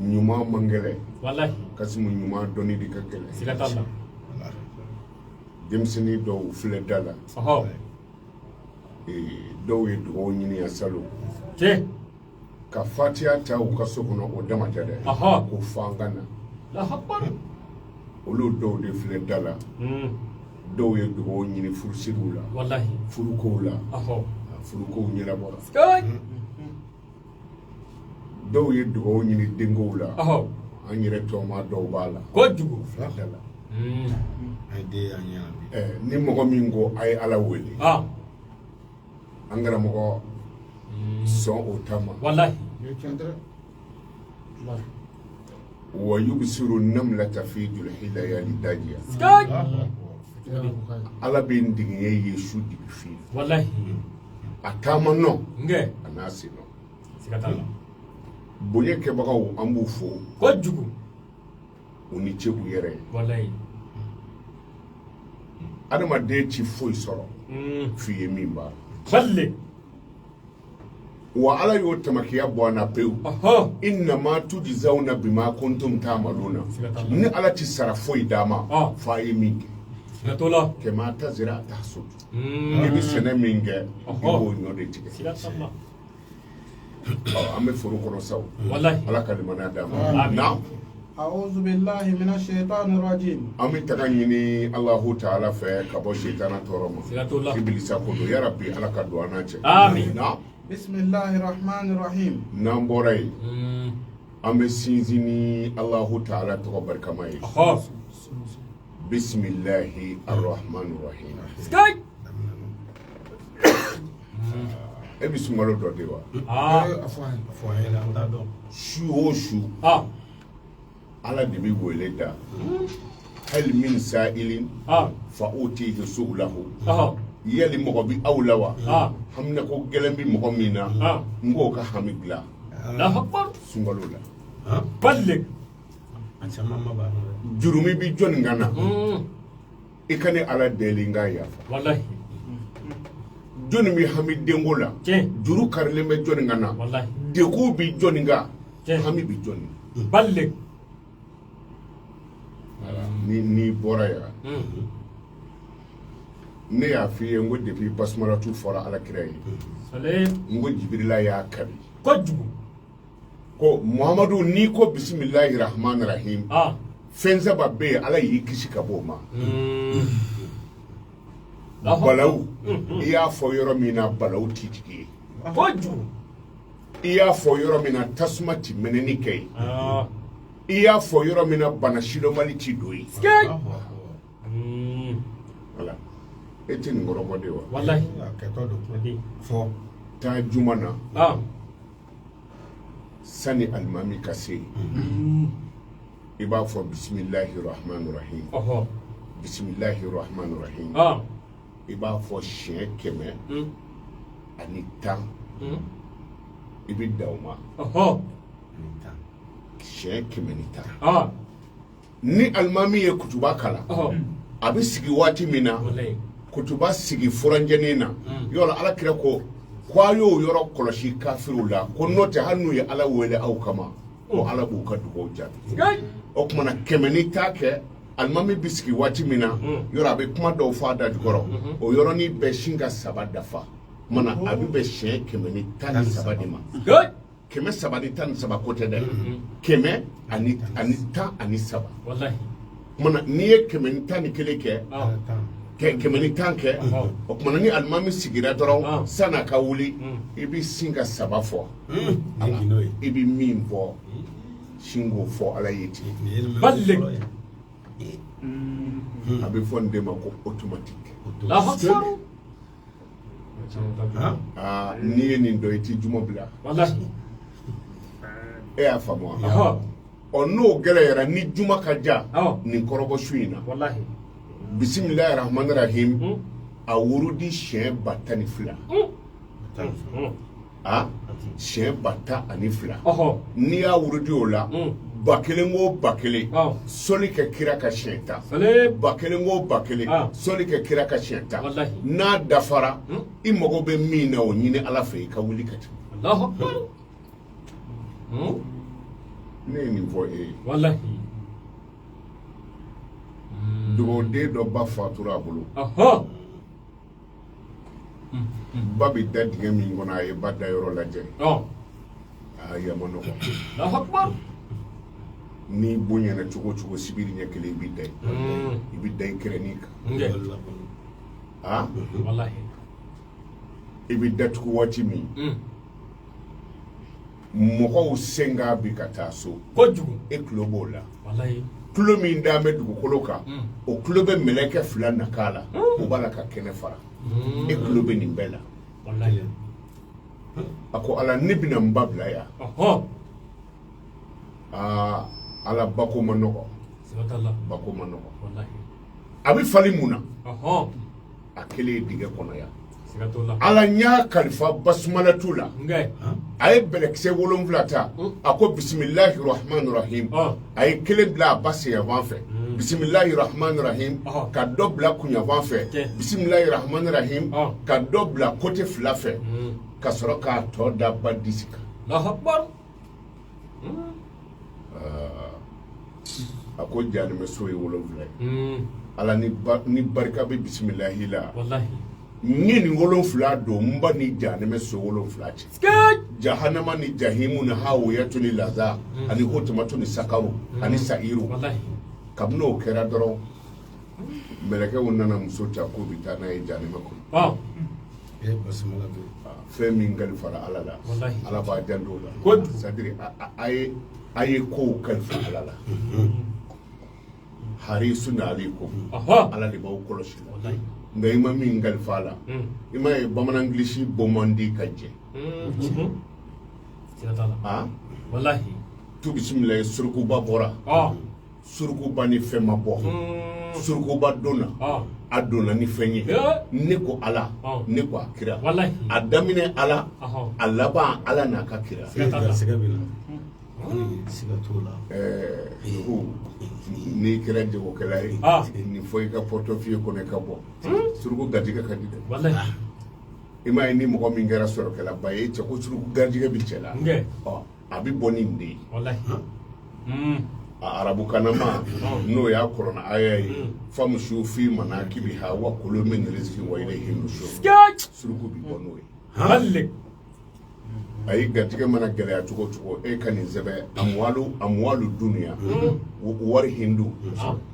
Ɲuman man gɛlɛn. Walahi. Kasimu, ɲuman dɔnni de ka gɛlɛn. Siga t'a la. Denmisɛnnin dɔw filɛ da la. Dɔw ye dugawu ɲini yan salon. Ka fatiya ta u ka so kɔnɔ, o dama tɛ dɛ, ko f'an ka na. Allahu akbar. Olu dɔw de filɛ da la. Dɔw ye dugawu ɲini furusiriw la, furukow la, furukow ɲɛnabɔra. Dɔw ye dugawu ɲini denkow la. An yɛrɛ tɔma dɔw b'a la. Kojugu. Filɛ da la. Ni mɔgɔ min ko a ye Ala wele, an karamɔgɔ, sɔn o ta ma. Walahi. Wa yubsiru namlata fi julhi layali dajiya. Ala bɛ n digiɲɛ ye su dibi fin. Walahi. A taama nɔ, Nkɛ. a n'a sen nɔ. Siga t'a la. Bonya kɛbagaw, an b'u fo. Kojugu. U ni ce u yɛrɛ ye. Walahi. Adamaden ti foyi sɔrɔ f'i ye min baara. Balle. Wa Ala y'o tamakiya bɔ an na pewu. Innama tujzawna bima kuntum ta'maluna. Siga t'a la. Ni Ala ti sara foyi d'a ma f'a ye min kɛ. Siga t'o la. Kama tazra tahsud. I bɛ sɛnɛ min kɛ, i b'o ɲɔ de tigɛ. Siga t'a la. Ɔ, an bɛ foro kɔnɔ sa o. Walahi. Ala ka limaniya d'an ma. Amin. Naam. أعوذ بالله من الشيطان الرجيم. An bɛ taga ɲini Alahu taala fɛ ka bɔ sitana tɔɔrɔ ma. Siga t'o la. Ibilisa ko don, ya Rabbi, Ala ka don an n'a cɛ. Amin. Naam. بسم الله الرحمن الرحيم. N'an bɔra yen, an bɛ sinsin ni Alahu taala tɔgɔ barikama ye. Bisimilahi arrahmani rahim. Sky. E bɛ sunkalo dɔ de wa? Su o su, Ala de bɛ wele da. Hal min sa'ilin fa utihi su'lahu. Yali mɔgɔ bɛ aw la wa? Haminako gɛlɛn bɛ mɔgɔ min na, n k'o ka hami dilan. Allahu akbar. Sunkalo la. Balle. Jurumi bɛ jɔnni kan na? I ka ne Ala deli, n k'a yafa. Walahi. Jɔnni bɛ hami denko la? Juru karilen bɛ jɔnni kan na? Walahi. Degun bɛ jɔnni kan? Hami bɛ jɔnni? Balle. Ni n'i bɔra yan, ne y'a f'i ye n ko depuis basumalatu fɔra Ala kira ye, Sale. n ko Jibirila y'a kari. Kojugu. Ko Muhamadu, n'i ko bisimilahi rahmani rahim, fɛn saba bɛ yen, Ala y'i kisi ka bɔ o ma. Balawu, i y'a fɔ yɔrɔ min na, balawu t'i jigi ye. Kojugu. I y'a fɔ yɔrɔ min na, tasuma ti mɛnɛni kɛ yen. I y'a fɔ yɔrɔ min na, bana sidɔnbali ti don yen. Wala e tɛ nin kɔrɔbɔ de wa? Walahi. Taa juma na, sani alimami ka se yen, i b'a fɔ bisimilahi rahmani rahim, bisimilahi rahmani rahim. I b'a fɔ siɲɛ 110. I bɛ dan o ma, siɲɛ 110. Ni alimami ye kutuba kalan, a bɛ sigi waati min na, kutuba sigi furanjɛnin na yɔrɔ, Ala kira ko ko a y'o yɔrɔ kɔlɔsi kafiriw la, ko n'o tɛ, hali n'u ye Ala wele aw kama, ko Ala b'u ka dugawu jaabi. O tuma na, 110 kɛ, alimami bɛ sigi waati min na yɔrɔ, a bɛ kuma dɔw fɔ a da jukɔrɔ, o yɔrɔnin bɛɛ sin ka saba dafa. O tuma na, a bɛ bɛn siɲɛ 113 de ma. 313 ko tɛ dɛ, 113. Walahi. O tuma na, n'i ye 111 kɛ, 110 kɛ, o tuma na, ni alimami sigira dɔrɔn, san'a ka wuli, i bɛ sin ka saba fɔ. I bɛ min fɔ, sin k'o fɔ Ala ye ten. Balle. A bɛ fɔ nin de ma ko automatique. Allahu akbar. Aa, n'i ye nin dɔn, i t'i juma bila. Walahi. E y'a faamu wa? Ɔ, n'o gɛlɛyara, ni juma ka ja, nin kɔrɔbɔ su in na. Walahi. Bisimilahi rahmani rahim, a wurudi siɲɛ 12000. A siɲɛ 12000. N'i y'a wurudi o la, 1000 o 1000, sɔli kɛ kira ka siɲɛ 10. 1000 o 1000, sɔli kɛ kira ka siɲɛ 10. N'a dafara, i mago bɛ min na, o ɲini Ala fɛ, i ka wuli ka tɛmɛ. Allahu akbar. Ne ye nin fɔ e ye. Walahi. Dugawuden dɔ ba fatura a bolo. Ɔhɔ. Ba bɛ da dingɛ min kɔnɔ, a ye ba da yɔrɔ lajɛ. Ɔ. Aa, yama nɔgɔ. Allahu akbar. N'i bonyana cogo o cogo, sibiri ɲɛ kelen i bɛ da yen. I bɛ da i kɛrɛnin kan. Nkɛ. Aa, Walahi. i bɛ datugu waati min, mɔgɔw sen k'a bi ka taa so. Kojugu. E tulo b'o la. Walahi. Tulo min dalen bɛ dugukolo kan, o tulo bɛ mɛlɛkɛ fila nakan la, o b'a la ka kɛnɛ fara. E tulo bɛ nin bɛɛ la. Walahi. A ko Ala, ne bɛna n ba bila yan. Ɔhɔ. Aa Ala, bako ma nɔgɔ. Siga t'a la. Bako ma nɔgɔ. Walahi. A bɛ fali mun na? Ɔhɔ. A kelen ye dingɛ kɔnɔ yan. Siga t'o la. Ala, n y'a kalifa basumalatu la. Nkɛ. A ye bɛlɛkisɛ 7 ta. A ko bisimilahi rahman rahim. A ye kelen bila a ba senyanfan fɛ, bisimilahi rahman rahim. Ka dɔ bila kunyanfan fɛ, bisimilahi rahman rahim. Ka dɔ bila côté fila fɛ, ka sɔrɔ k'a tɔ da ba disi kan. Allahu akbar. A ko jahanamɛ so ye 7 ye. Ala, ni barika bɛ bisimilahi la. Walahi. N ye nin 7 don n ba ni jahanamɛ so 7 cɛ. Jahanama ni jahimu ni hawiyatu ni laza ani hotamatu ni sakaru ani sa'iru. Walahi. Kabini o kɛra dɔrɔn, mɛlɛkɛw nana muso ta k'u bɛ taa n'a ye jahanama kɔnɔ. Fɛn min kalifara Ala la, Walahi. Ala b'a janto o la. Kojugu. C'est à dire a ye kow kalifa Ala la. Harisun alaikum. Ala de b'aw kɔlɔsi la. Walahi. Nka i ma min kalifa a la, i m'a ye bamanan gilisi bɔ man di ka jɛ. Siga t'a la. Ah. Walahi. Tu bisimila ye, surukuba bɔra. Surukuba ni fɛn ma bɔ. Surukuba donna. A donna ni fɛn ye. Ne ko Ala, ne ko a kira. Walahi. A daminɛ Ala, Ɔhɔ. a laban Ala n'a ka kira. Siga t'a la. Siga bɛ na. Siga t'o la. Ɛɛ, n'i kɛra jagokɛla ye, nin fɔ i ka portefeuille kɔnɔ i ka bɔ. Suruku garijɛgɛ ka di dɛ. Walahi. I m'a ye ni mɔgɔ min kɛra sɔrɔkɛlaba ye, cɛ ko suruku garijɛgɛ bɛ cɛ la. Nkɛ. Ɔ, a bɛ bɔ ni nin de ye. Walahi. A arabukanama n'o y'a kɔrɔna aya ye, famshu fi manakibiha wa kulu min rizqi wa ilayhi nushur. Suruku bi bɔ n'o ye. Walahi. A ye garijɛgɛ mana gɛlɛya cogo o cogo, e ka nin sɛbɛn amuwalu amuwalu dunuya wari hindu,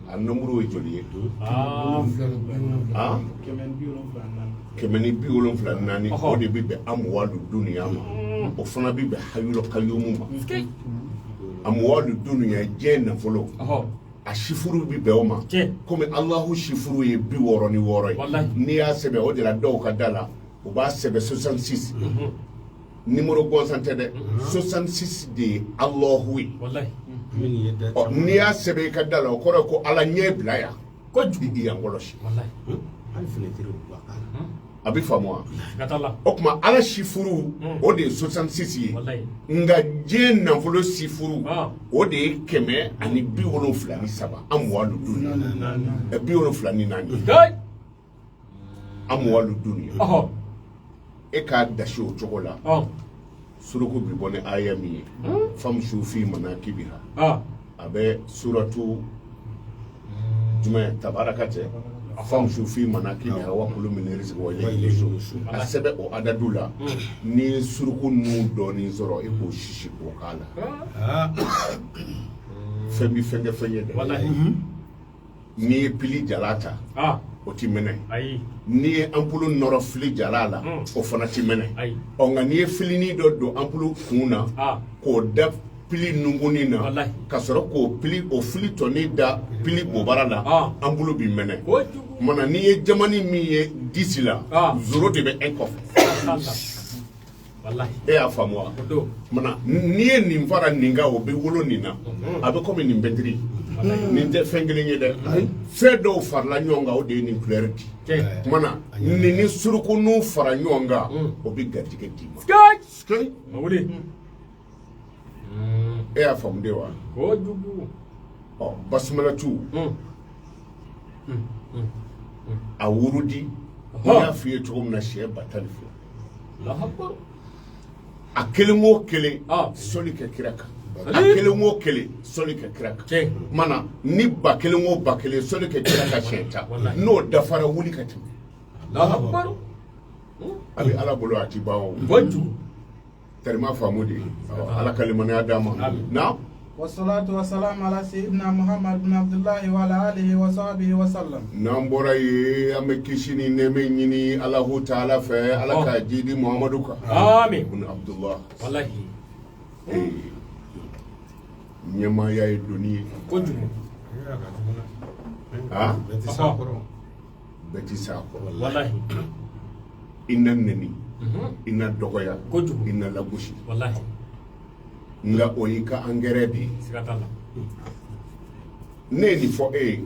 a nombre ye joli ye? Ah, 174. O de bɛ bɛn amuwalu dunuya ma, o fana bɛ bɛn hayulu kayumu ma. Amuwalu dunuya, diɲɛ nafolo, a sifuru bɛ bɛn o ma. Komi Alahu sifuru ye 66 ye, n'i y'a sɛbɛn o de la, dɔw ka da la, u b'a sɛbɛn 66. Numéro gansan tɛ dɛ, 66 de ye Alahu ye. Walahi. Ɔ, n'i y'a sɛbɛn i ka da la, o kɔrɔ ye ko Ala ɲɛ bila yan. Kojugu. I yan kɔlɔsi. Walahi. A bɛ faamu wa? Siga t'a la. O tuma Ala sifuru, o de ye 66 ye. Walahi. Nka diɲɛ nafolo sifuru, o de ye 173, amuwalu dunuya 74, amuwalu dunuya. E k'a dasi o cogo la. Suruku bi bɔ ni aya min ye, famshu fi manakibiha, a bɛ suratu jumɛn? Tabaraka tɛ? Famshu fi manakibiha wa kulu min rizqi wa ilayhi nushur. A sɛbɛn o adadu la. N'i ye suruku nun dɔɔnin sɔrɔ, e k'o sisi k'o k'a la. Fɛn bi fɛn kɛ fɛn ye dɛ. Walahi. N'i ye pili jala ta, o ti mɛnɛ. Ayi. N'i ye anpulu nɔrɔ fili jala la, o fana ti mɛnɛ. Ayi. Ɔ, nka n'i ye filinin dɔ don anpulu kun na, k'o da pili nunkunnin na, Walahi. ka sɔrɔ k'o pili o fili tɔnin da pili bobara la, anpulu bi mɛnɛ. Kojugu. Mana n'i ye jamani min ye disi la, zéro de bɛ un kɔfɛ. Walahi. E y'a faamu wa? O don. Mana n'i ye nin fara nin kan, o bɛ wolo nin na. A bɛ komi nin pɛntiri nin tɛ fɛn kelen ye dɛ. Fɛn dɔw farala ɲɔgɔn kan, o de ye nin couleur di. Kumana nin ni surukunu fara ɲɔgɔn kan, o bɛ garijɛgɛ d'i ma. Ma wuli. E y'a faamu de wa? Kojugu. Ɔ, basumalatu, a wurudi, n y'a f'i ye cogo min na, siɲɛ 10,000. Allahu akbar. A kelen o kelen, sɔli kɛ kira kan. A kelen o kelen sɔli kɛ kira kan. Mana ni 1000 o 1000 sɔli kɛ kira kan siɲɛ 10, n'o dafara wuli ka tɛmɛ. A bɛ Ala bolo a ti ban o. Tarima faamu de ye. Ala ka limaniya d'a ma. Naam. Wassalatu wassalamu ala sayyidina Muhammad ibn Abdullahi wa ala alihi wa sahbihi wa sallam. N'an bɔra yen, an bɛ kisi ni nɛɛmɛ ɲini Alahu taala fɛ, Ala ka jidi Muhamadu kan. Amin. Ibn Abdullah. Wallahi. Ɲɛmaaya ye doni ye. Kojugu. Ah? Bɛɛ tɛ s'a kɔrɔ. Bɛɛ tɛ s'a kɔrɔ. Wallahi. I na nɛni, i na dɔgɔya, Kojugu. i na lagosi. Wallahi. Nka o y'i ka angɛrɛ de ye. Siga t'a la. Ne ye nin fɔ e ye.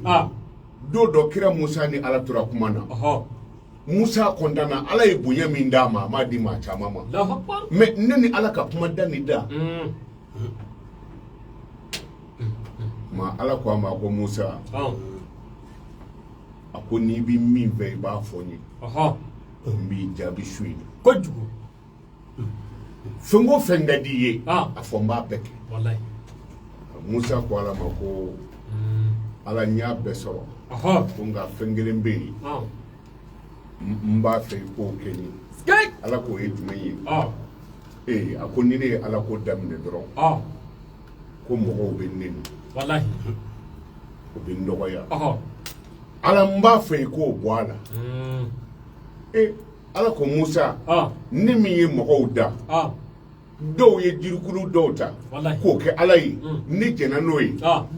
Don dɔ kira Musa ni Ala tora kuma na. Musa kɔntanna, Ala ye bonya min d'a ma, a m'a di maa caman ma. Allahu akbar. Mais ne ni Ala ka kuma da ni da. Ma Ala ko a ma ko Musa. A ko n'i bɛ min fɛ i b'a fɔ n ye. N b'i jaabi su in na. Kojugu. Fɛn o fɛn ka di i ye, a fɔ n b'a bɛɛ kɛ. Wallahi. Musa ko Ala ma ko Ala n y'a bɛɛ sɔrɔ. Ko nka fɛn kelen bɛ yen. N b'a fɛ i k'o kɛ n ye. Ala k'o ye jumɛn ye? Ee a ko ni ne ye Ala ko daminɛ dɔrɔn. Ko mɔgɔw bɛ n nɛni. Wallahi. U bɛ n dɔgɔya. Ala n b'a fɛ i k'o bɔ a la. Ee Ala ko Musa, ne min ye mɔgɔw da, dɔw ye jirikulu dɔw ta k'o kɛ Ala ye, ne jɛnna n'o ye.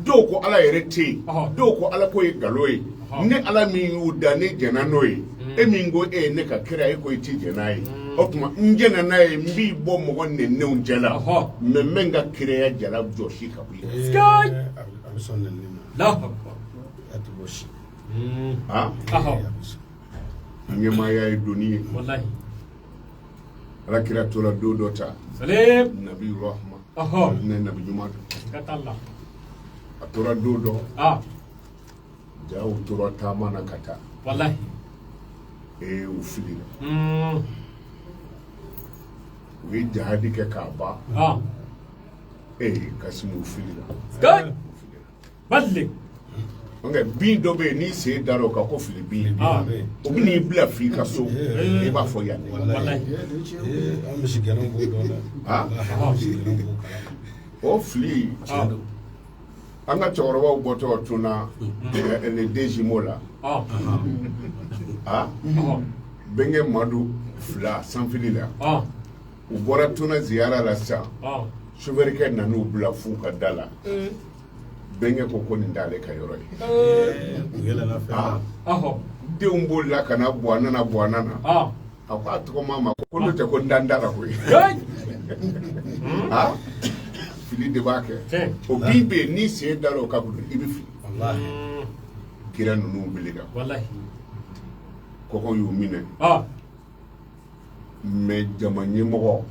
Dɔw ko Ala yɛrɛ tɛ yen, dɔw ko Ala ko ye nkalon ye. Ne Ala min y'u da, ne jɛnna n'o ye. E min ko e ye ne ka kira, e ko i ti jɛn n'a ye. O tuma n jɛnna n'a ye, n b'i bɔ mɔgɔ nɛnnenw cɛ la, mais n bɛ n ka kiraya jala jɔsi ka bɔ i la. A bɛ sɔn nɛnni ma. A tɛ bɔ si. Ɲɛmaaya ye doni ye. Wallahi. Ala kira tora don dɔ ta. Nabi Rahma. Ne nabi ɲuman don. A tora don dɔ. Jaw tora taama na ka taa. Wallahi. Ee u filila. U ye jahadi kɛ k'a ban. Ee Kasimu u filila. Balli. Nka bin dɔ bɛ yen n'i sen dar'o kan ko fili bin. O bɛ n'i bila f'i ka so. I b'a fɔ yan dɛ. An misigɛnnaw b'o dɔn dɛ. An misigɛnnaw b'o kalama. O fili. An ka cɛkɔrɔbaw bɔtɔ tun na les deux jumeaux la. Bɛnkɛ Madu fila sanfili la. U bɔra tuna ziyara la sisan. Sofɛrikɛ nan'u bila f'u ka da la. Bɛnkɛ ko ko nin t'ale ka yɔrɔ ye. Denw bolila ka na bɔ a nana bɔ a nana. A ko a tɔgɔma ma ko n'o tɛ ko n dan da la koyi. Fili de b'a kɛ. O bin bɛ yen n'i sen dar'o kan i bɛ fili. Kira ninnu wulila. Kɔngɔ y'u minɛ. Mais jama ɲɛmɔgɔ.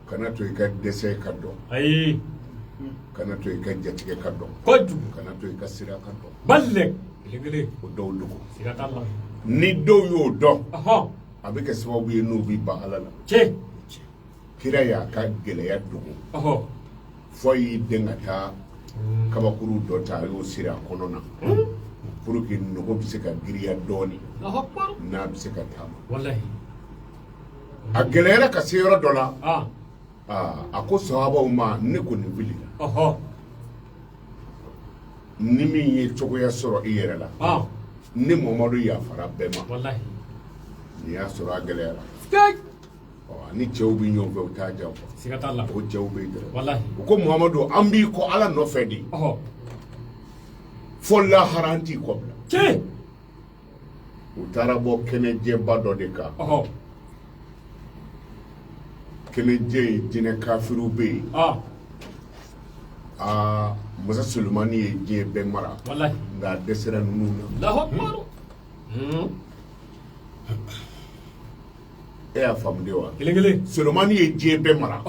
Kana to i ka dɛsɛ ka dɔn. Ayi. Kana to i ka jatigɛ ka dɔn. Kojugu. Kana to i ka sira ka dɔn. Balɛ. O dɔw dogo. Siga t'a la. Ni dɔw y'o dɔn. A bɛ kɛ sababu ye n'u b'i ban Ala la. Tiɲɛ. Kira y'a ka gɛlɛya dogo. Fɔ y'i den ka taa kabakuru dɔ ta a y'o siri a kɔnɔ na. Pour que nogo bɛ se ka girinya dɔɔnin. N'a bɛ se ka taama. Walahi. A gɛlɛyara ka se yɔrɔ dɔ la. A ko sahabaw ma ne kɔni wulila. Ni min ye cogoya sɔrɔ i yɛrɛ la. Ne Mamadu yafara bɛɛ ma. Walahi. Nin y'a sɔrɔ a gɛlɛyara. Ni cɛw bɛ ɲɔgɔn fɛ u t'a janfa. Siga t'a la. O cɛw bɛ yen dɛrɛ. Walahi. U ko Muhamadu an b'i kɔ Ala nɔfɛ de. Fo lahara an t'i kɔ bila. Tiɲɛ. U taara bɔ kɛnɛjɛba dɔ de kan. Kɛnɛjɛ in jinɛ kafiriw bɛ yen. Aa Masa Solomani ye diɲɛ bɛɛ mara. Walahi. Nka a dɛsɛra ninnu na. Allahu akbar. E y'a faamu de wa? Kelen kelen. Solomani ye diɲɛ bɛɛ mara.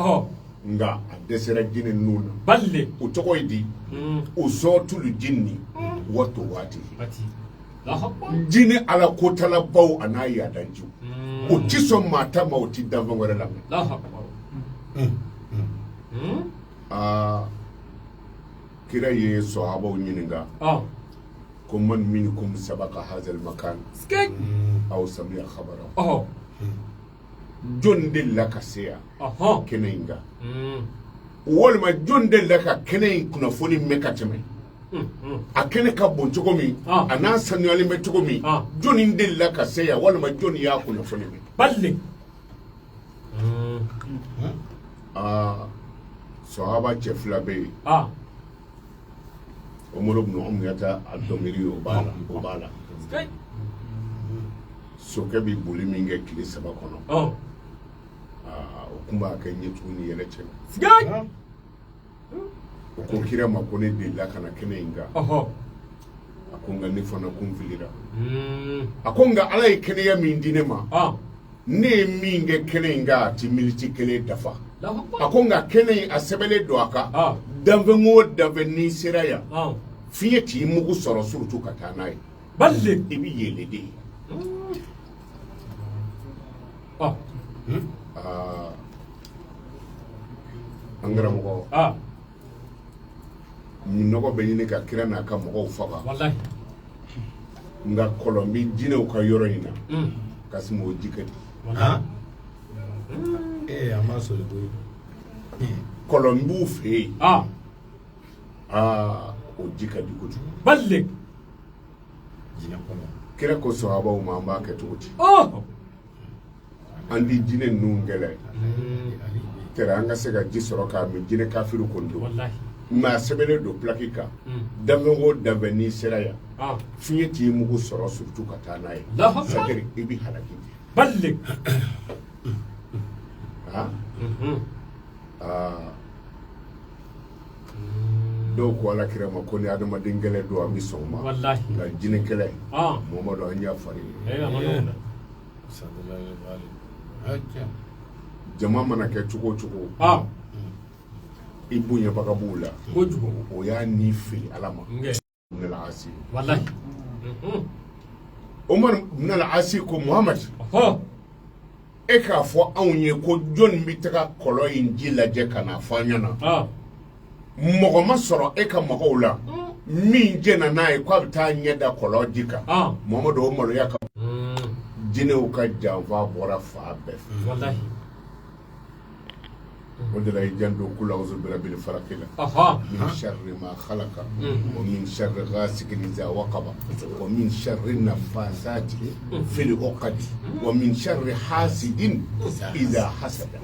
Nka a dɛsɛra jinɛ ninnu na. Balile. O tɔgɔ ye di? O sɔɔtulu jinni wato waati. Jinɛ ala kotalabaw a n'a yaadajiw. O ti sɔn maa ta ma, o ti danfɛn wɛrɛ lamɛn. Aa. Kira ye sɔhabaw ɲininka ko man minkum sabaka hazal makan aw sami'a khabara. Jɔn delila ka se yan kɛnɛ in kan, walima jɔn delila ka kɛnɛ in kunnafoni mɛn ka tɛmɛ? A kɛnɛ ka bon cogo min, a n'a sanuyalen bɛ cogo min, jɔnni delila ka se yan, walima jɔnni y'a kunnafoni mɛn? Aa, sɔhaba cɛ fila bɛ yen. Umaru ibn Umyata ad-Damiri o b'a la, o b'a la. Sokɛ bɛ boli min kɛ tile 3 kɔnɔ, o tun b'a kɛ ɲɛtugu ni yɛlɛ cɛ. O ko kira ma ko ne delila ka na kɛnɛ in kan. A ko nka ne fana kun filira. A ko nka Ala ye kɛnɛya min di ne ma, ne ye min kɛ kɛnɛ in kan, a ti miniti 1 dafa. A ko nka kɛnɛ in a sɛbɛnlen don a kan, danfɛn o danfɛn n'i sera yan, fiɲɛ t'i mugu sɔrɔ surutu ka taa n'a ye. I bɛ yɛlɛ de ye. An karamɔgɔ, nɔgɔ bɛ ɲini ka kira n'a ka mɔgɔw faga. Nka kɔlɔn bɛ jinɛw ka yɔrɔ in na, Kasimu, o ji ka di. An b'a sɔrɔ koyi. Kɔlɔn b'u fɛ yen. Aa, o ji ka di kojugu. Kira ko sɔhabaw ma, an b'a kɛ cogo di? An di jinɛ ninnu kɛlɛ tɛrɛ an ka se ka ji sɔrɔ k'a min. Jinɛ kafiri kɔni don, mais a sɛbɛnnen don plaque kan, danfɛn o danfɛn n'i sera yan, fiɲɛ t'i mugu sɔrɔ surtout ka taa n'a ye, c'est-à-dire i bɛ halaki. Dɔw ko Ala kira ma ko ni adamaden kɛlɛ don, an bɛ sɔn o ma, nka jinɛ kɛlɛ, Mamadu, an y'a fari ye. Jama mana kɛ cogo o cogo, i bonyabaga b'u la, o y'a ni fili Ala ma. Umar ibn al-Asi ko Muhamad, e k'a fɔ anw ye ko jɔnni bɛ taga kɔlɔn in ji lajɛ ka n'a fɔ an ɲɛna? Mɔgɔ ma sɔrɔ e ka mɔgɔw la min jɛnna n'a ye k'a bɛ taa ɲɛ da kɔlɔn ji kan. Mamadu, o maloya ka jinɛw ka janfa bɔra fan bɛɛ fɛ. O de la i janto kul a'udhu birabbil falaq la min sharri ma khalaqa wa min sharri ghasiqin idha waqaba wa min sharri naffasati fil uqad wa min sharri hasidin idha hasada.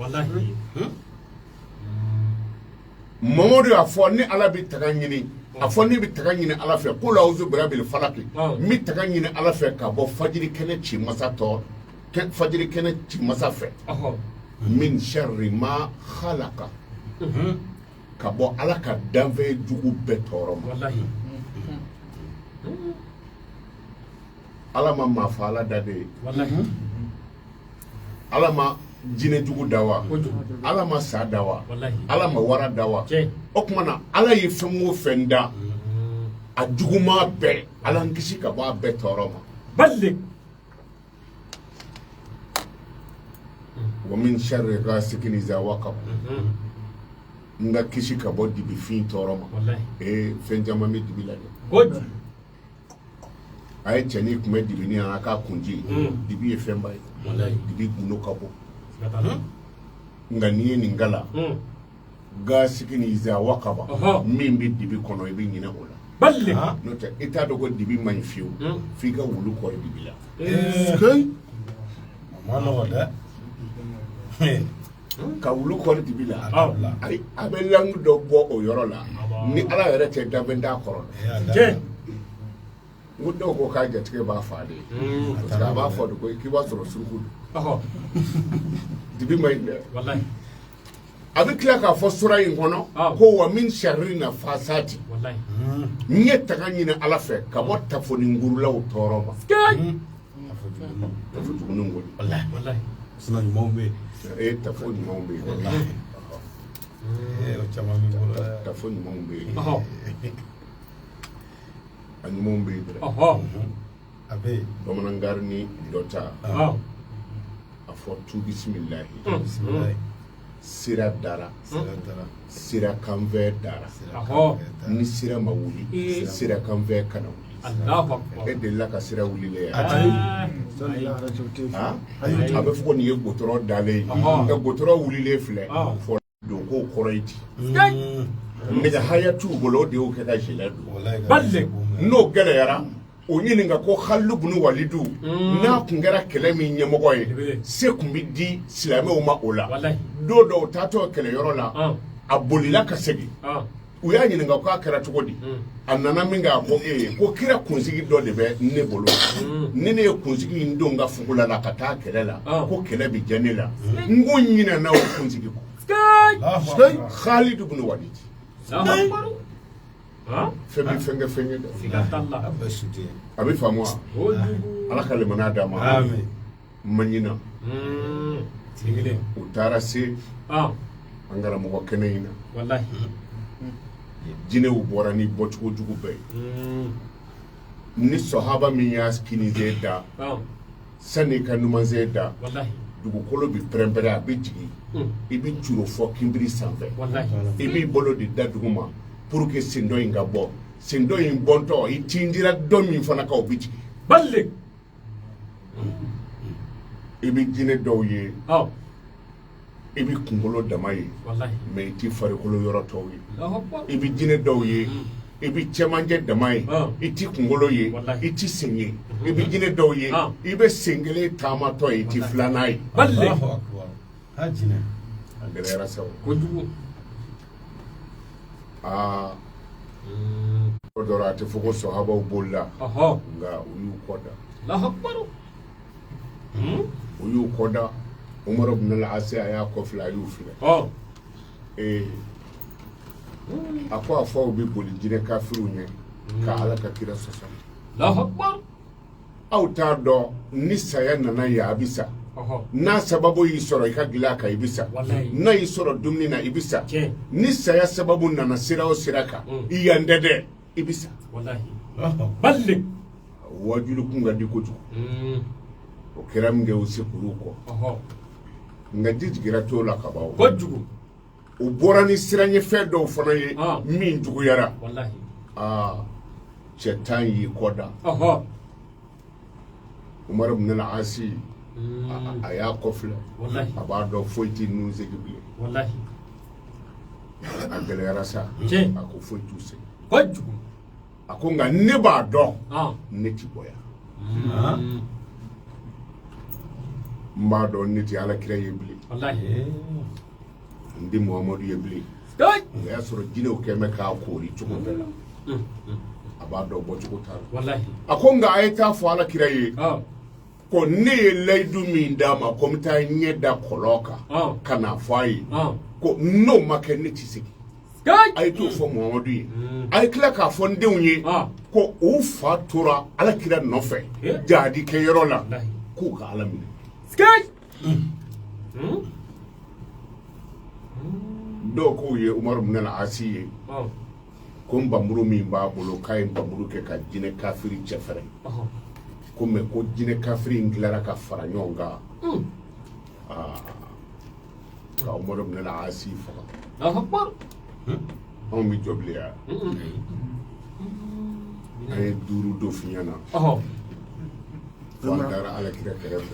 Mamadu y'a fɔ ni Ala bɛ taga ɲini, a fɔ ne bɛ taga ɲini Ala fɛ, kul a'udhu birabbil falaq, n bɛ taga ɲini Ala fɛ ka bɔ fajiri kɛnɛ ci masa tɔ, fajiri kɛnɛ ci masa fɛ, min sharri ma khalaqa, ka bɔ Ala ka danfɛn jugu bɛɛ tɔɔrɔ ma. Ala ma maa fa Ala da de ye. Ala ma jinɛ jugu da wa? Ala ma sa da wa? Ala ma wara da wa? O tuma na Ala ye fɛn o fɛn da, a juguman bɛɛ, Ala n kisi ka bɔ a bɛɛ tɔɔrɔ ma. Wa min sharri ghasiqin idha waqab, n ka kisi ka bɔ dibifin tɔɔrɔ ma. Fɛn caman bɛ dibi la dɛ. A ye cɛnin kun bɛ dibini a k'a kunji, dibi ye fɛnba ye, dibi gundo ka bɔ. Nka n'i ye nin kala, ghasiqin idha waqaba, min bɛ dibi kɔnɔ, i bɛ ɲinɛ o la. N'o tɛ i t'a dɔn ko dibi man ɲi fiyewu, f'i ka wulu kɔri dibi la. A ma nɔgɔn dɛ. Ka wulu kɔri dibi la, a bɛ langue dɔ bɔ o yɔrɔ la, ni Ala yɛrɛ tɛ danfɛn t'a kɔrɔ la. N ko dɔw ko k'a jatigɛ b'a fa de ye, parce que a b'a fɔ de ko k'i b'a sɔrɔ suruku don. Dibi man ɲi dɛ. A bɛ tila k'a fɔ sura in kɔnɔ ko wa min sharri nafasati, n ye taga ɲini Ala fɛ ka bɔ tafoninkurulaw tɔɔrɔ ma. Tafo juguninw kɔni. Ɲumanw bɛ yen. Tafo ɲumanw bɛ yen. Tafo ɲumanw bɛ yen. A ɲumanw bɛ yen dɛ. A bɛ yen. Bamanankan ni dɔ ta. A fɔ tu bisimilahi. Sira dara, sira kanfɛ dara. Ni sira ma wuli, sira kanfɛ kana wuli. E delila ka sira wuli le yan? A bɛ fɔ ko nin ye gotɔrɔ dalen ye, nka gotɔrɔ wulilen filɛ, fɔ don ko kɔrɔ ye di. Nɛgɛ haya t'u bolo, o de y'o kɛ ka gilet don. N'o gɛlɛyara, o ɲininka ko Khalidu bunu Walidu n'a tun kɛra kɛlɛ min ɲɛmɔgɔ ye, se tun bɛ di silamɛw ma o la. Don dɔw taatɔ kɛlɛyɔrɔ la, a bolila ka segin. U y'a ɲininka k'a kɛra cogo di. A nana min kɛ, a ko e ko kira kunsigi dɔ de bɛ ne bolo, ni ne ye kunsigi in don n ka fugula la ka taa kɛlɛ la, ko kɛlɛ bɛ diya ne la. N ko ɲinɛna o kunsigi kɔ. Khalidu bunu Walid fɛn bɛ fɛn kɛ fɛn ye dɛ. A bɛ faamu wa? Ala ka limaniya d'a ma. Ma ɲina, u taara se an karamɔgɔ kɛnɛ in na, jinɛw bɔra ni bɔcogo jugu bɛɛ ye. Ni sɔhaba min y'a kinizen da, sani ka numanzen da, dugukolo bɛ pɛrɛnpɛrɛn, a bɛ jigin, i bɛ curo fɔ kinbiri sanfɛ, i b'i bolo de da dugu ma pour que sen dɔ in ka bɔ. Sen dɔ in bɔntɔ, i tindira dɔ min fana kan, o bɛ jigin. I bɛ jinɛ dɔw ye, i bɛ kunkolo dama ye, mais i tɛ farikolo yɔrɔ tɔw ye. I bɛ jinɛ dɔw ye, i bɛ cɛmancɛ dama ye, i tɛ kunkolo ye, i tɛ sen ye. I bɛ jinɛ dɔw ye, i bɛ sen kelen taamatɔ ye, i tɛ filanan ye. A gɛlɛyara sa o. Aa, o dɔrɔn a tɛ fɔ ko sɔhabaw bolila, nka u y'u kɔ da. U y'u kɔ da. Umaru ibn al-Asi a y'a kɔ filɛ, a y'u filɛ. Ee, a ko a fɔ aw bɛ boli jinɛ kafiriw ɲɛ ka Ala ka kira sɔsɔ. Aw t'a dɔn ni saya nana ye, a bɛ sa. N'a sababu y'i sɔrɔ i ka dilan kan, i bɛ sa. N'a y'i sɔrɔ dumuni na, i bɛ sa. Ni saya sababu nana sira o sira kan, i yan tɛ dɛ, i bɛ sa. Wajulu kun ka di kojugu. O kɛra min kɛ, u se k'olu kɔ, nka ji jigira t'o la ka ban. Kojugu. U bɔra ni siranɲɛfɛn dɔw fana ye min juguyara. Aa, cɛ 10 y'i kɔ da. Umaru ibn al-Asi a y'a kɔ filɛ, a b'a dɔn foyi tɛ ninnu segin bilen. A gɛlɛyara sa, a ko foyi t'u segin. Kojugu. A ko nka ne b'a dɔn, ne ti bɔ yan. N b'a dɔn ne tɛ Ala kira ye bilen, n tɛ Muhamadu ye bilen. O y'a sɔrɔ jinɛw kɛn bɛ k'a koori cogo bɛɛ la, a b'a dɔn bɔcogo t'a la. A ko nka a ye taa fɔ Ala kira ye ko ne ye layidu min d'a ma, ko n bɛ taa ɲɛ da kɔlɔn kan ka n'a fɔ a ye, ko n'o ma kɛ ne ti segin. A ye t'o fɔ Muhamadu ye, a ye tila k'a fɔ n denw ye ko u fa tora Ala kira nɔfɛ jihadi kɛyɔrɔ la, k'u ka Ala minɛ. Dɔw k'u ye Umaru ibn al-Asi ye ko npanmuru min b'a bolo, k'a ye npanmuru kɛ ka jinɛ kafiri cɛfɛrɛ, ko mais ko jinɛ kafiri in tilara ka fara ɲɔgɔn kan ka Umaru ibn al-Asi faga. Anw bɛ jɔ bilen ya? An ye 5 don fiɲɛ na, fo an taara Ala kira kɛrɛfɛ.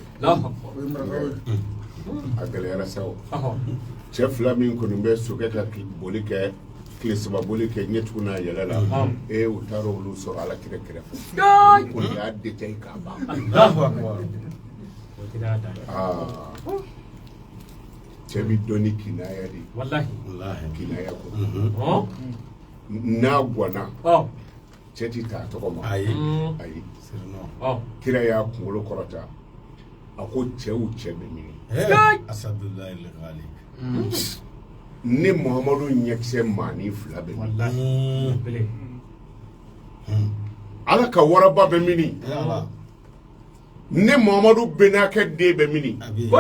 A gɛlɛyara sa o. Cɛ 2 min kɔni bɛ sokɛ ka boli kɛ, tile 3 boli kɛ ɲɛtugu n'a yɛlɛ la, ee, u taara olu sɔrɔ Ala kira kɛrɛfɛ. O y'a détaillé k'a ban. Aa, cɛ bɛ dɔn ni kinaya de ye. Kinaya ko n'a gwanna, cɛ ti taa tɔgɔ ma. Ayi. Ayi, kira y'a kunkolo kɔrɔta, a ko cɛw, cɛ bɛ min? Ne Muhamadu ɲɛkisɛ maanin 2 bɛ min? Ala ka waraba bɛ mini? Ne Muhamadu bɛnakɛ den bɛ mini?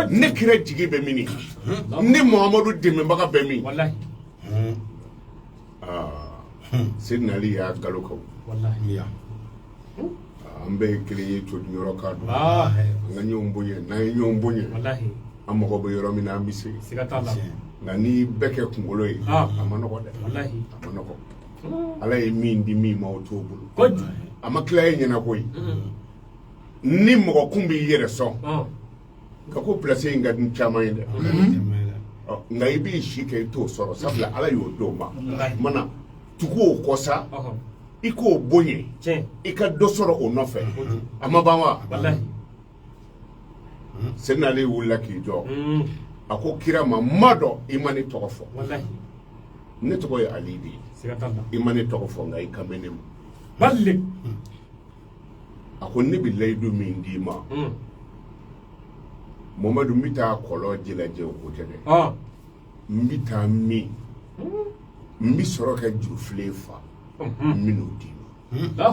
Ne kira jigi bɛ mini? Ne Muhamadu dɛmɛbaga bɛ min? Seydina Ali y'a galo ka an bɛɛ ye kelen ye, codiyɔrɔ ka don an ka ɲɔgɔn bonya. N'an ye ɲɔgɔn bonya, an mago bɛ yɔrɔ min na, an bɛ se. Nka n'i bɛɛ kɛ kunkolo ye, a ma nɔgɔ dɛ, a ma nɔgɔ. Ala ye min di min ma, o t'o bolo. A ma tila e ɲɛna koyi. Ni mɔgɔ kun b'i yɛrɛ sɔn ka ko place in ka di caman ye dɛ, nka i b'i si kɛ i t'o sɔrɔ, sabula Ala y'o d'o ma. Mana tugu o kɔ sa, i k'o bonya, i ka dɔ sɔrɔ o nɔfɛ, a ma ban wa? Seydina Ali wulila k'i jɔ, a ko kira ma, n ma dɔn i ma ne tɔgɔ fɔ, ne tɔgɔ ye Ali de ye, i ma ne tɔgɔ fɔ, nka i kan bɛ ne ma. A ko ne bɛ layidu min d'i ma, Mamadu, n bɛ taa kɔlɔn ji lajɛ, o ko tɛ dɛ, n bɛ taa min, n bɛ sɔrɔ ka jurufilen fa, n bɛ n'o d'i ma.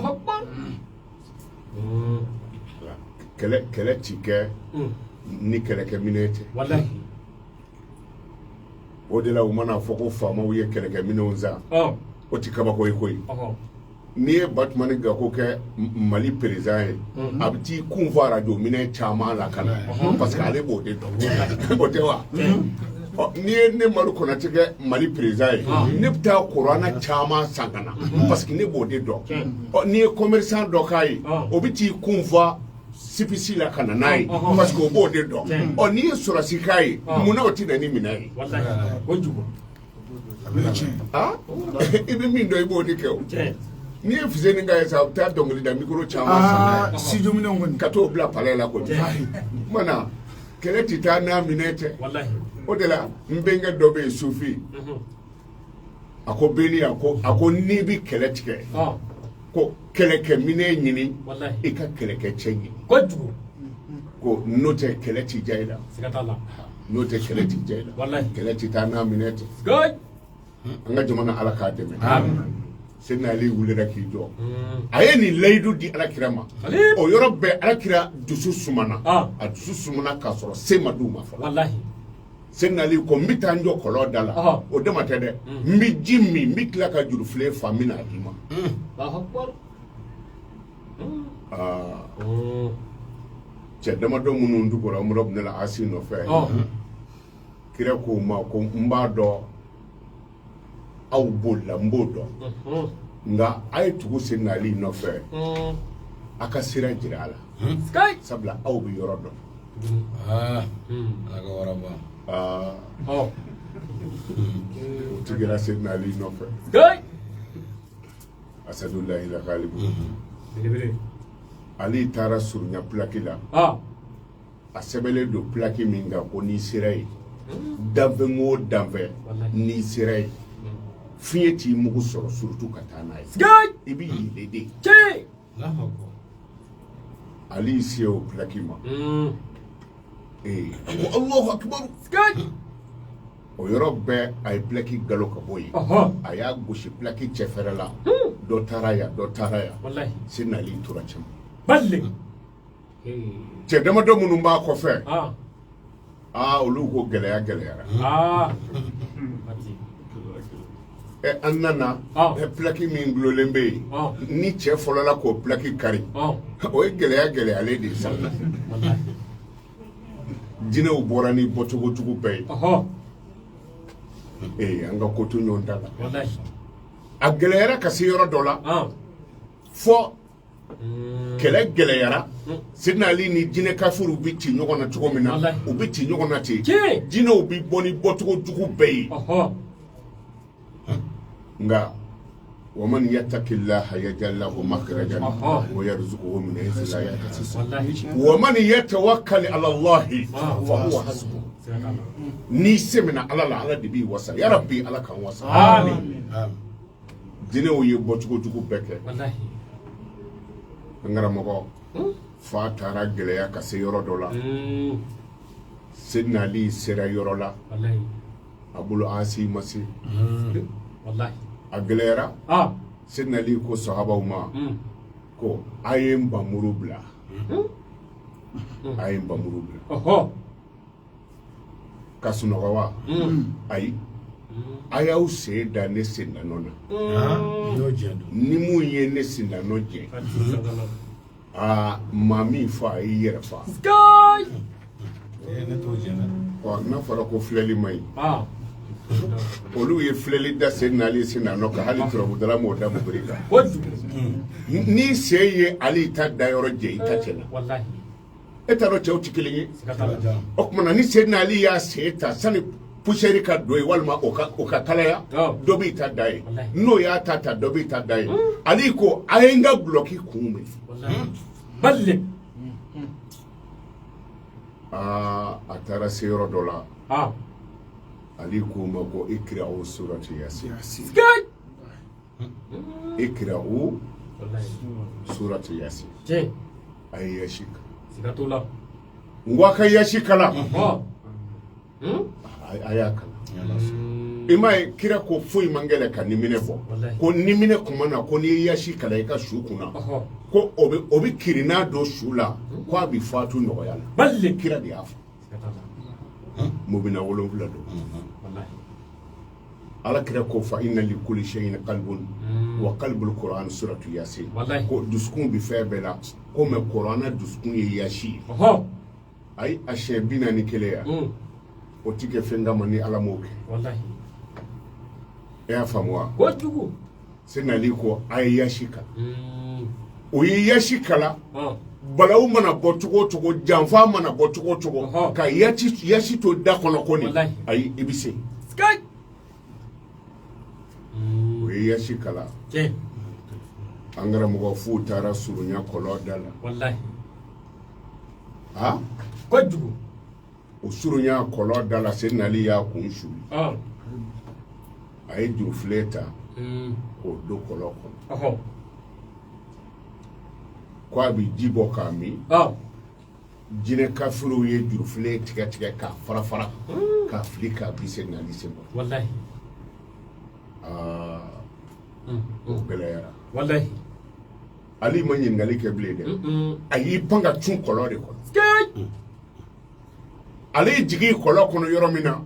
Kɛlɛ ti kɛ ni kɛlɛkɛminɛn tɛ. O de la u mana fɔ ko faamaw ye kɛlɛkɛminɛnw san, o ti kabako ye koyi. N'i ye Batumani Gako kɛ Mali président ye, a bɛ t'i kun fa arajo minɛn caman la ka na, parce que ale b'o de dɔn, o tɛ wa? N'i ye ne Madu Konate kɛ Mali président ye, ne bɛ taa kuranna caman san ka na, parce que ne b'o de dɔn. Ɔ, n'i ye commerçant dɔ k'a ye, o bɛ t'i kun fa sipisi la ka na n'a ye, parce que o b'o de dɔn. Ɔ, n'i ye sɔrɔdasi k'a ye, munna o tɛ na ni minɛn ye? I bɛ min dɔn, i b'o de kɛ o. N'i ye Fuseni k'a ye sa, a bɛ taa dɔnkili da micro caman san ka t'o bila palais la koyi. Mana kɛlɛ tɛ taa n'a minɛn tɛ. O de la n bɛnkɛ dɔ bɛ yen, Sufi, a ko Beni, a ko n'i bɛ kɛlɛ tigɛ, ko kɛlɛkɛminɛn ɲini, i ka kɛlɛkɛcɛ ɲini, ko n'o tɛ kɛlɛ tɛ diya i la, n'o tɛ kɛlɛ tɛ diya i la, kɛlɛ tɛ taa n'a minɛn tɛ. An ka jamana, Ala k'a dɛmɛ. Seydina Ali wulila k'i jɔ, a ye nin layidu di Ala kira ma. O yɔrɔ bɛɛ Ala kira dusu sumana, a dusu sumana k'a sɔrɔ se ma d'u ma fɔlɔ. Seydina Ali ko n bɛ taa n jɔ kɔlɔn da la, o dama tɛ dɛ, n bɛ ji min, n bɛ tila ka jurufilen fa, n bɛ n'a d'i ma. Cɛ damadɔ minnu tugura Amuru ibn al-Asi nɔfɛ, kira k'o ma ko n b'a dɔn aw bolila, n b'o dɔn, nka a ye tugu Seydina Ali nɔfɛ, a ka sira jira a la, sabula aw bɛ yɔrɔ dɔn. O tugura Seydina Ali nɔfɛ, Asadulahi lagalibu. Ali taara surunya pilaki la, a sɛbɛnlen don pilaki min kan ko n'i sera yen, danfɛn o danfɛn, n'i sera yen, fiɲɛ t'i mugu sɔrɔ, surtout ka taa n'a ye, i bɛ yɛlɛ de. Ali se o pilaki ma, ee, a ko Alahu akibaru. O yɔrɔ bɛɛ a ye pilaki galo ka bɔ yen, a y'a gosi pilaki cɛfɛrɛ la, dɔ taara yan, dɔ taara yan, Seydina Ali tora cɛma. Cɛ damadɔ minnu b'a kɔfɛ, aa, olu ko gɛlɛya gɛlɛyara. An nana, pilaki min dulonlen bɛ yen, ni cɛ fɔlɔla k'o pilaki kari, o ye gɛlɛya gɛlɛyalen de ye sa. Jinɛw bɔra ni bɔcogo jugu bɛɛ ye. Ee, an ka ko to ɲɔgɔn ta la. A gɛlɛyara ka se yɔrɔ dɔ la, fɔ kɛlɛ gɛlɛyara. Seydina Ali ni jinɛ kafiriw bɛ ci ɲɔgɔn na cogo min na, u bɛ ci ɲɔgɔn na ten, jinɛw bɛ bɔ ni bɔcogo jugu bɛɛ ye. Nka waman yattaqillaha yaj'al lahu makhrajan wa yarzuquhu min haythu la yahtasib wa man yatawakkal ala Allahi fa huwa hasbuh. N'i sɛmɛna Ala la, Ala de b'i wasa. Ya Rabbi, Ala k'an wasa. Jinɛw ye bɔcogo jugu bɛɛ kɛ. An karamɔgɔ fa taara gɛlɛya ka se yɔrɔ dɔ la. Seydina Ali sera yɔrɔ la, a bolo asi ma se, a gɛlɛyara. Seydina Ali ko sahabaw ma ko a ye n npanmuru bila, a ye n npanmuru bila ka sunɔgɔ wa? Ayi, a y'aw sen da ne sennanɔ na. Ni mun ye ne sennanɔ jɛ, aa, maa min fa, a y'i yɛrɛ fa. N'a fɔra ko filɛli man ɲi. Olu ye filɛli da Seydina Ali sen na nɔ kan, hali turabudala m'o da mobili kan. N'i sen ye Ali ta dayɔrɔ jɛ, i ta cɛnna. E t'a dɔn cɛw tɛ kelen ye. O tuma na ni Seydina Ali y'a sen ta sani poussière ka don yen walima o ka kalaya, dɔ b'i ta da ye. N'o y'a ta ta, dɔ b'i ta da ye. Ali ko a ye n ka dulɔki kun minɛ. Aa, a taara se yɔrɔ dɔ la. Ali k'u ma ko ikra'u surati yasin. Ikra'u surati yasin. A ye yasi kalan. N ko a ka yasi kalan. A y'a kalan. I m'a ye kira ko foyi man gɛlɛn ka niminɛ bɔ. Ko niminɛ kuma na, ko n'i ye yasi kalan i ka su kunna, ko o bɛ kirinna don su la, ko a bɛ fatu nɔgɔya la. Kira de y'a fɔ. Mobina 7 don. Ala kira ko fa inna li kulli shay'in qalbun wa qalbul qur'an suratu yasin. Ko dusukun bɛ fɛn bɛɛ la, ko mais kuranɛ dusukun ye yasi ye. Ayi, a siɲɛ 41 yan, o ti kɛ fɛn kama ni Ala m'o kɛ. E y'a faamu wa? Seydina Ali ko a ye yasi kalan. O ye yasi kalan. Balawu mana bɔ cogo o cogo, janfa mana bɔ cogo o cogo, ka yasi to da kɔnɔ ko nin, ayi, i bɛ se. O ye yasi kalan. An karamɔgɔ f'u taara surunya kɔlɔn da la. A kojugu. O surunya kɔlɔn da la, Seydina Ali y'a kun suli. A ye jurufilen ta k'o don kɔlɔn kɔnɔ. Ko a bɛ ji bɔ k'a min. Jinɛ kafiriw ye jurufilen tigɛ tigɛ k'a fara fara k'a fili k'a bin Seydina Ali sen kɔrɔ. Aa, o gɛlɛyara. Ali ma ɲininkali kɛ bilen dɛ. A y'i pan ka cun kɔlɔn de kɔnɔ. Ale ye jigin kɔlɔn kɔnɔ yɔrɔ min na,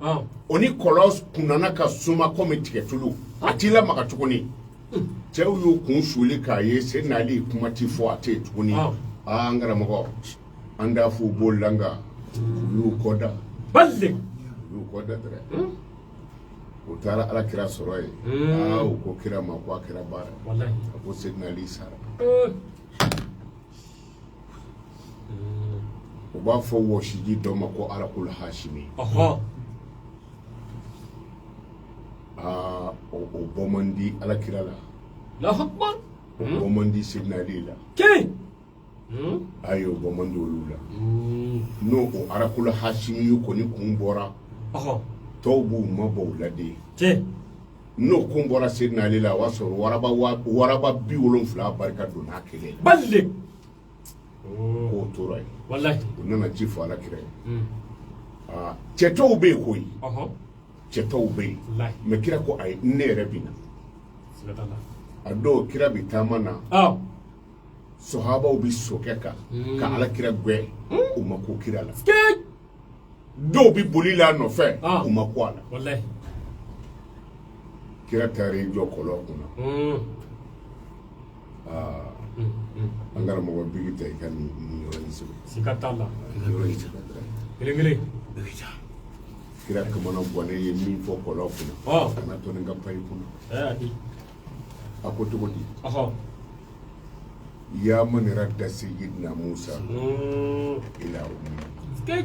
o ni kɔlɔn kun nana ka suma komi tigɛtulu, a t'i lamaga tuguni. Cɛw y'u kun suli k'a ye Seydina Ali kuma ti fɔ, a tɛ yen tuguni. Aa, an karamɔgɔ, an t'a fɔ u bolila, nka u y'u kɔ da. U y'u kɔ da dɛrɛ. U taara Ala kira sɔrɔ yen. Aa, u ko kira ma ko a kɛra baara. A ko Seydina Ali sara. U b'a fɔ wɔsiji dɔ ma ko arakul hasimi. Aa, o bɔ man di Ala kira la. O bɔ man di Seydina Ali la. Ayi, o bɔ man di olu la. N'o o arakul hasimi kɔni kun bɔra, tɔw b'u mabɔ u la de. N'o kun bɔra Seydina Ali la, o y'a sɔrɔ waraba 70 barika donna a kelen la. K'o tora yen. U nana ci fɔ Ala kira ye. Aa, cɛ tɔw bɛ yen koyi. Cɛ tɔw bɛ yen. Mais kira ko ayi, ne yɛrɛ bɛ na. A dɔw kira bɛ taama na. Sɔhabaw bɛ sokɛ kan ka Ala kira gɛn, u ma ko kira la. Dɔw bɛ boli la a nɔfɛ, u ma ko a la. Kira taara i jɔ kɔlɔn kunna. Aa, an karamɔgɔ bigi ta i ka nin yɔrɔ in sɛbɛn. Siga t'a la. Yɔrɔ in sɛbɛn. Kelen kelen. Kira kamana gannen ye min fɔ kɔlɔn kunna, kana to nin ka pan i kunna. A ko cogo di? Ya man radda sayyidina Musa ila ummi.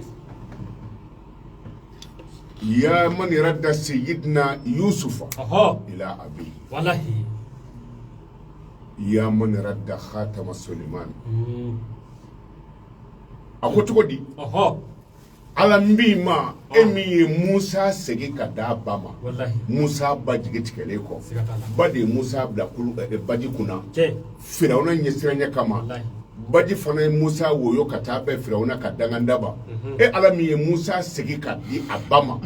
Ya man radda sayyidina Yusufa ila abi. Ya man radda khatama Suleiman. A ko cogo di? Ala n b'i ma, e min ye Musa segin ka d'a ba ma. Musa ba jigi tigɛlen kɔ, ba de ye Musa bila baji kunna Firawuna ɲɛsiranɲɛ kama. Baji fana ye Musa woyo ka taa bɛn Firawuna ka dangandaba. E Ala min ye Musa segin ka di a ba ma,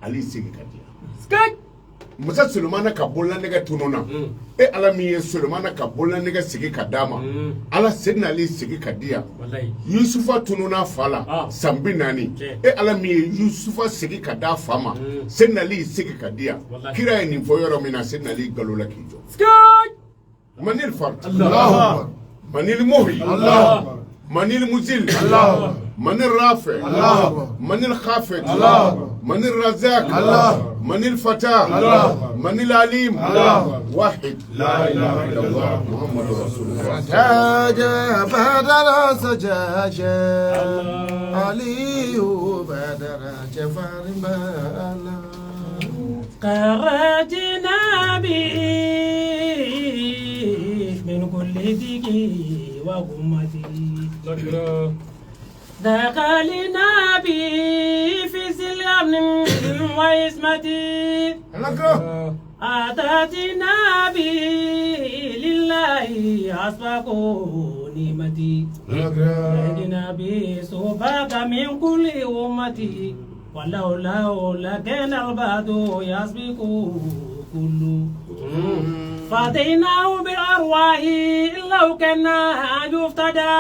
ale segin ka di. Masa Solomana ka bololanɛgɛ tununna, e Ala min ye Solomana ka bololanɛgɛ segin ka d'a ma, Ala Seydina Ali segin ka di yan. Yusufa tununna fa la san 40, e Ala min ye Yusufa segin ka d'a fa ma, Seydina Ali segin ka di yan. Kira ye nin fɔ yɔrɔ min na, Seydina Ali galola k'i jɔ. Manil fard, manil muhyi, manil muzil, manil rafi, manil khafid, من الرزاق الله من الفتاح الله من العليم الله واحد لا إله إلا الله محمد رسول الله. جاج بدر سجاج علي بدر جفار بالا خرجنا به من كل ضيق وغمتي دخلنا به في سلم وعصمتي أتتنا به لله أسبق نعمتي نجنا به سباق من كل أمتي ولولا لكان البعد يسبق كل فديناه بالأرواح لو كان يفتدى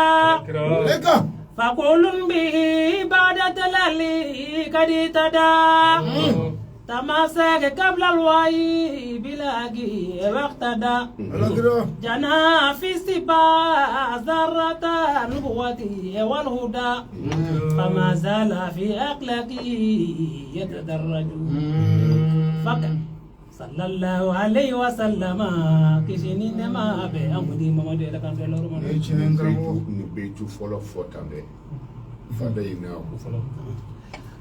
فكل به بعد تلالي قد اهتدى تمسك قبل الوعي بلاقي واقتدى جنى في السبا ذرة نبوته والهدى فما زال في أخلاقه يتدرج فقط صلى الله عليه وسلم كشني نما بأمدي محمد لكان دلور من نبيتو فلو فوتان فديناه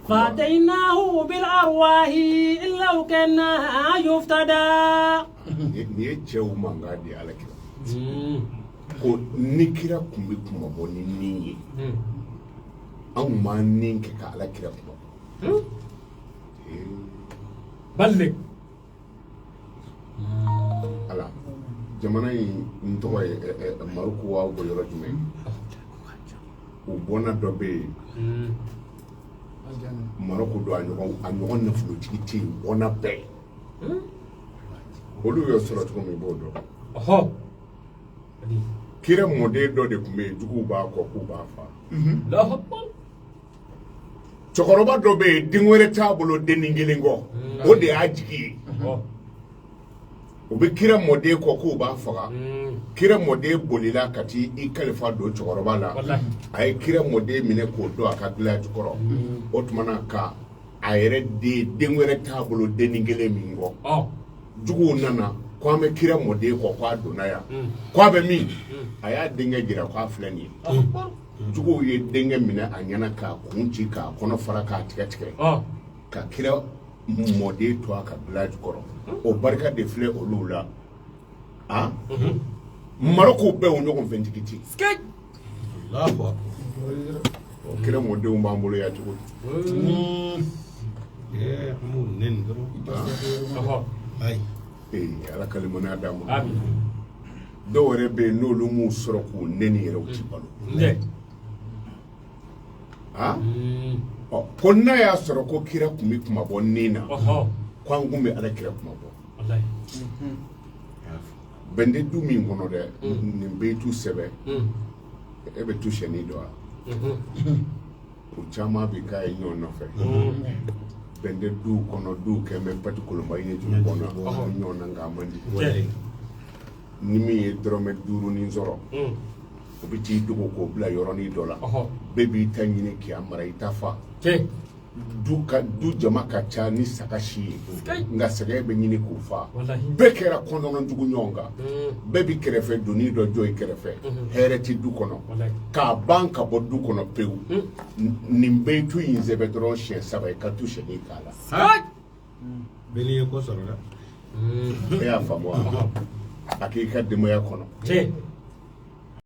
فديناه بالأرواح لو كان يفتدى. Ni ye cɛw mankan de ye Ala kira ko ni kira kun bɛ kuma bɔ ni nin ye, anw m'an nin kɛ ka Ala kira kuma bɔ. Balle Ala jamana in n tɔgɔ ye Maroc wa bɔ yɔrɔ jumɛn, u bɔnna dɔ bɛ yen Maroc don, a ɲɔgɔn nafolotigi tɛ yen, bɔnna bɛɛ olu y'o sɔrɔ cogo min i b'o dɔn. Kira mɔden dɔ de tun bɛ yen, juguw b'a kɔ k'u b'a fa. Cɛkɔrɔba dɔ bɛ yen, den wɛrɛ t'a bolo dennin kelen kɔ, o de y'a jigi ye. U bɛ kira mɔden kɔ k'u b'a faga. Kira mɔden bolila ka t'i kalifa don cɛkɔrɔba la. A ye kira mɔden minɛ k'o don a ka dilan jukɔrɔ. O tuma na ka a yɛrɛ den wɛrɛ t'a bolo dennin kelen min kɔ. Juguw nana ko an bɛ kira mɔden kɔ k'a donna yan, k'a bɛ min? A y'a denkɛ jira k'a filɛ nin ye. Juguw ye denkɛ minɛ a ɲɛna k'a kun ci, k'a kɔnɔ fara, k'a tigɛ tigɛ, ka kira mɔden to a ka dilan jukɔrɔ. O barika de filɛ olu la. A Maroc bɛɛ o ɲɔgɔn fɛntigi tɛ. Kira mɔdenw b'an bolo yan cogo di? Ala ka limaniya d'an ma. Dɔw yɛrɛ bɛ yen n'olu m'u sɔrɔ k'u nɛni yɛrɛ, u ti balo. Ɔ ko n'a y'a sɔrɔ ko kira kun bɛ kuma bɔ nin na, ko an kun bɛ Ala kira kuma bɔ. Bɛn tɛ du min kɔnɔ dɛ, nin bɛ tu sɛbɛ, e bɛ tu sɛni dɔn wa? O caman bɛ k'a ye ɲɔgɔn nɔfɛ. Bɛn tɛ duw kɔnɔ, duw kɛn bɛ pati kolonba ye dugu kɔnɔ, ɲɔgɔn na nka a man di. Ni min ye dɔrɔmɛ 5 nin sɔrɔ, o bɛ t'i dogo k'o bila yɔrɔnin dɔ la. Bɛɛ b'i ta ɲini k'i mara i ta fa. Du jama ka ca ni saga si ye, nka sɛgɛn bɛ ɲini k'o fa. Bɛɛ kɛra kɔnɔnjugu ɲɔgɔn kan, bɛɛ bɛ kɛrɛfɛ doni dɔ jɔ i kɛrɛfɛ, hɛrɛ tɛ du kɔnɔ, k'a ban ka bɔ du kɔnɔ pewu. Nin bɛɛ tu in sɛbɛ dɔrɔn siɲɛ 3 i ka tu sɛni k'a la. Bɛɛ n'i ye ko sɔrɔ dɛ. E y'a faamu wa? A k'i ka denbaya kɔnɔ.